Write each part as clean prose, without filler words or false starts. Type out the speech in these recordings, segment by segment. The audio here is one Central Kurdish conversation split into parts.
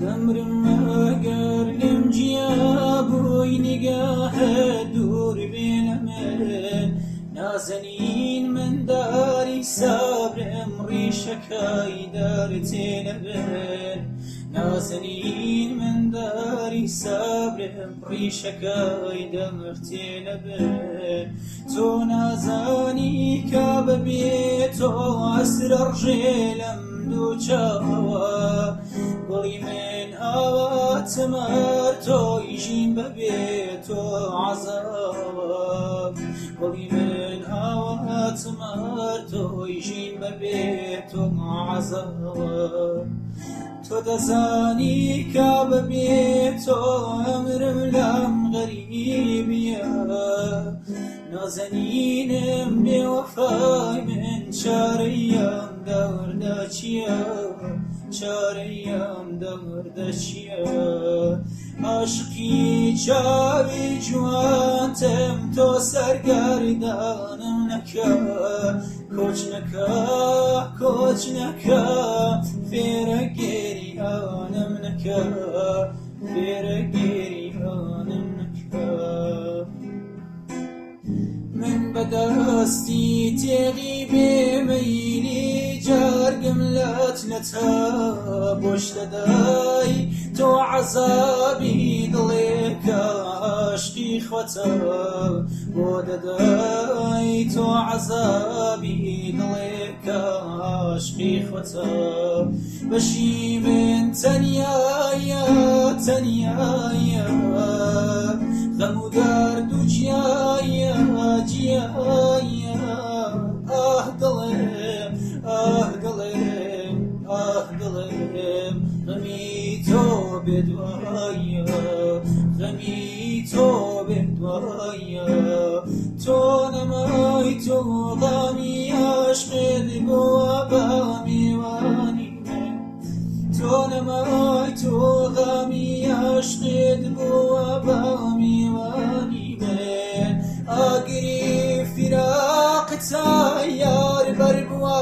دەمرم ئەگەر لێم جیا بووی نیگاهت دوور بێ لە من نازەنین من داری سابرم ڕیشەکەی دەرتێ لە بن نازەنین من داری سابرم ڕیشەکەی دەرتێ لە بن تۆ نازانی کە بەبێ تۆ ئەسرە ڕژێ لەم دوو چاوە گوڵی من ئاواتمەر تۆی ژین بەبێ تۆ عەزاوە گوڵی من ئاواتمەر تۆی ژین بەبێ تۆ عەزاوە تۆ دەزانی کە بەبێ تۆ ئەمرم لەم غەریبیە نازەنینم بێوەفای من چارەیەم دەردە چییە چارەیەم دەردە چییە عاشقی چاوی جوانتم تۆ سەرگەردانم نەکە کۆچ نەکە کۆچ نەکە فێرە گێریانم نەکە فێرە گێریانم نەکە من بەدەستی تێغی بێمەیلی جارگم لەت لەتە بۆش دەدای تۆ عەزابی دڵێکە عاشقی خۆتە بۆ دەدای تۆ عەزابی دڵێکە عاشقی خۆتە بەشی من تەنیایە تەنیایە غەم و دەرد و جیایە جیایە ئاه دڵێم ئاه دڵێم ئاه دڵێم غەمی تۆ بێدوایە غەمی تۆ بێدوایە تۆ نەمای تۆ غەمی عشقت بووە بە میوانی من تۆ نەمای تۆ غەمی عشقت بووە بە میوانی من ئاگری فیراقت یار بەربووە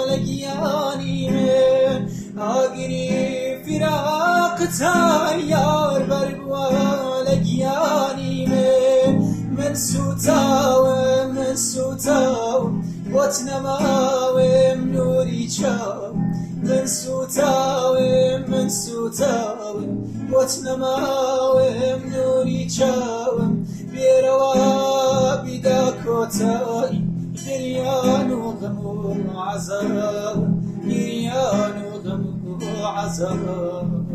لە گیانی من ئاگری فیراقت یار بەربووە لە گیانی من من سوتاوم من سوتاوم بۆت نەماوم نوری چاوم من سوتاوم من سوتاوم بۆت نەماوم نوری چاوم بێرەوە بیدا کۆتایی گریان و غەم و عەزاوم گریان و غەم و عەزاوم.